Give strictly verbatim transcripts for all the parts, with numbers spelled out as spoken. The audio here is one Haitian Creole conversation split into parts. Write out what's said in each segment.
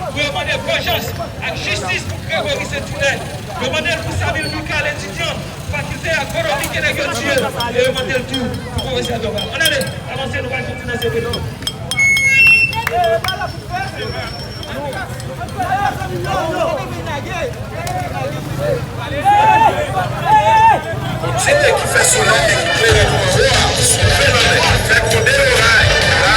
Pou yo mande vanjans ak jistis pou Gregory Saint Hilaire. Yo mande l pou Samir Michael, etidyan fakilte agronomi ke nèg yo tiye, e yo mande l tou pou pwofesè Dorval. Ann ale, avanse, nou pral kontinye se peyi. Bondye ki fè solèy klere pou anwo a, souffle nan nèg, fè gronde loray. A,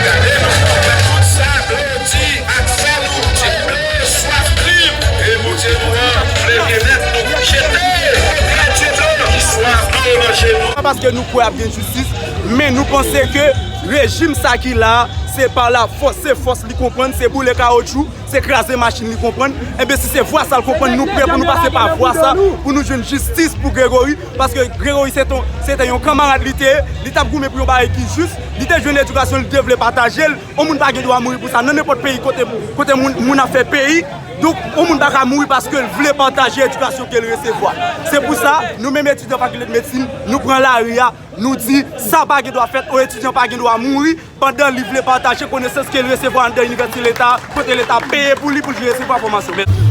gade nou, fè tout sa blodi ak fè nou ti ble, swaf krim. E Bondye nou an vle byennèt nou, jete, o Bondye blan, ki swaf anwo nan je nou. Pa paske nou kwè ap gen jistis, men nou panse ke rejim sa ki la, se pa lafòs, se fòs li konprann, se boule kawotchou, se kraze machin li konprann. Enben, si se vwa sa l konprann, nou prè pou nou pase pa vwa sa, pou nou jwenn jistis pou Gregory, paske Gregory se ton, se te yon kanmarad li te ye, li t ap goumen pou yon bagay ki jis, li te jwenn edikasyon, li te vle pataje l. Yon moun pa gen dwa mouri pou sa. Nan nenpòt peyi kote, kote moun, moun ap fè peyi, donk, yon moun pa ka mouri paske l vle pataje edikasyon ke l resevwa. Se pou sa, nou menm etidyan fakilte de medsin, nou pran lari a, nou di, sa pa gen dwa fèt, yon etidyan pa gen dwa mouri pandan li vle pataje konesans ke l resevwa anndan inivèsite Leta, kote Leta peye pou li, pou l vin resevwa fòmasyon.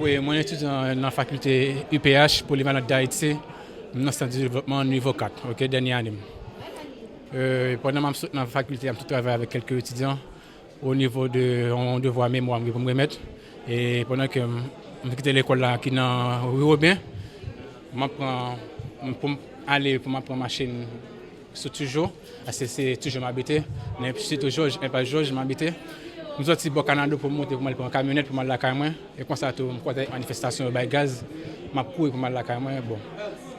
Wi, mwen etidyan nan fakilte U P H, Polyvalente d'Haïti. M nan sant de devlopman nivo kat, ok, dènye ane m. Euh, pandan m ap sot nan fakilte a, m tou travay avèk kèlke etidyan o nivo de yon devwa memwa m gen pou m remèt. E pandan ke m, m kite lekòl la ki nan ri Woben, m ap pran, m, pou m ale, pou m ap pran machin sou Toujou, paske se Toujou m abite, nan site Jòj, enpas Jòj m abite. M soti bò Kanado pou m monte pou m al pran kamyonèt pou m al lakay mwen. E konsa tou, m kwaze avèk manifestasyon yo bay gaz, m ap kouri pou m al lakay mwen. Bon,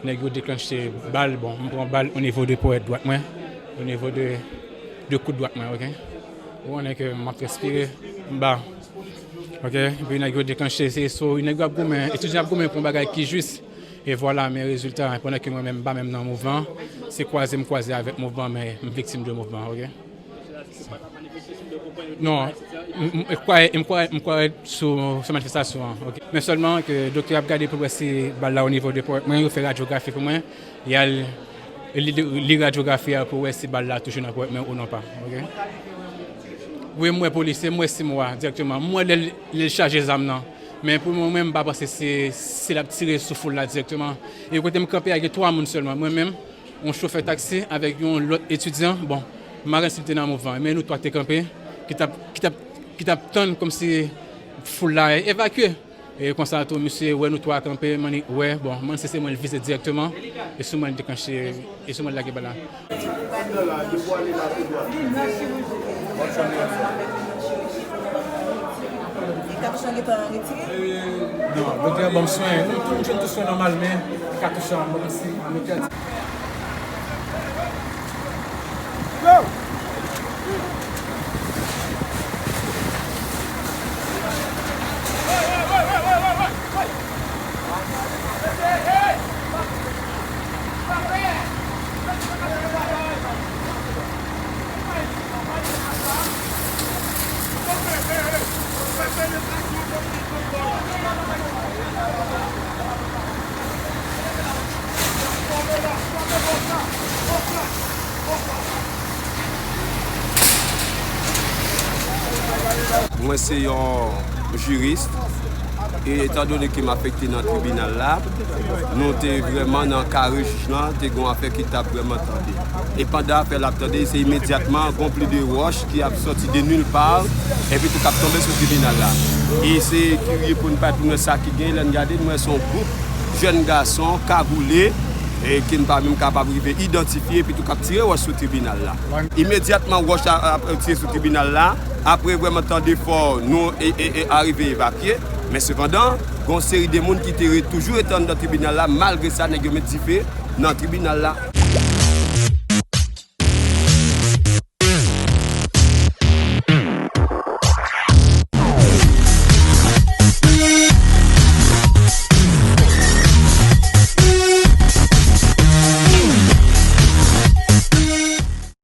nèg yo deklanche bal, bon, m pran bal o nivo de powèt dwat mwen, o nivo de, de koud dwat mwen, ok? Ou konnen ke m ap transpire, m ba, ok? Epi nèg yo deklanche, se so, nèg yo ap goumen, etidyan ap goumen pou yon bagay ki jis. E vwala, men rezilta, pandan ke mwen menm m pa menm nan mouvman, se kwaze m kwaze avèk mouvman, men m viktim de mouvman, ok? Non, m, m, m kwè, m kwè, m kwè sou, sou manifestasyon an, ok. Men sèlman ke doktè ap gade pou wè si bal la o nivo de powèt mwen, yo fè radyografi pou mwen, y al li, li radyografi a pou wè si bal la toujou nan powèt mwen ou non pa, ok. Wi, m wè polisye, m wè sis mwa dirèkteman. M wè lè l, lè l chaje zam nan. Men pou mwen, mwen, m pa panse se, se l ap tire sou foul la dirèkteman. E kote m kanpe a, gen twa moun sèlman. Mwen menm, yon chofè taksi avèk yon lòt etidyan. Bon, m pa konn si l te nan mouvman, men nou twa te kanpe, ki t ap, ki t ap, ki t ap tann kòmsi foul la evakye. E konsa tou, misye wè nou twa kanpe, m annik wè, bon, m annik se, se mwen l vize dirèkteman, e sou mwen l deklanche, e sou mwen l lage bal la. Katouch lan gentan retire? Non, doktè a ban m swen. Nou tou, nou jwenn tout swen nòmal, men katouch lan, bon, si, an metè. Mwen se yon jiris, e etandone ke m afekte nan tribinal la, nou te vrèman nan kare jij lan, te gen yon afè ki t ap vrèman tande. E pandan afè la ap tande, se imedyatman gon pli de wòch ki ap sòti de nil pa, epi tou k ap tonbe sou tribinal la. E se kirye pou n pa tou wè sa ki gen, lè n gade, n wè se yon gwoup jèn gason kagoule, e ke n pa menm kapab rive idantifye, epi tou k ap tire wòch sou tribinal la. Imedyatman wòch la ap tire sou tribinal la, apre vrèman tande fò, nou e, e, e arive evakye. Men sepandan, gon seri de moun ki te re-, toujou rete anndan tribinal la, malgre sa, nèg yo met dife nan tribinal la.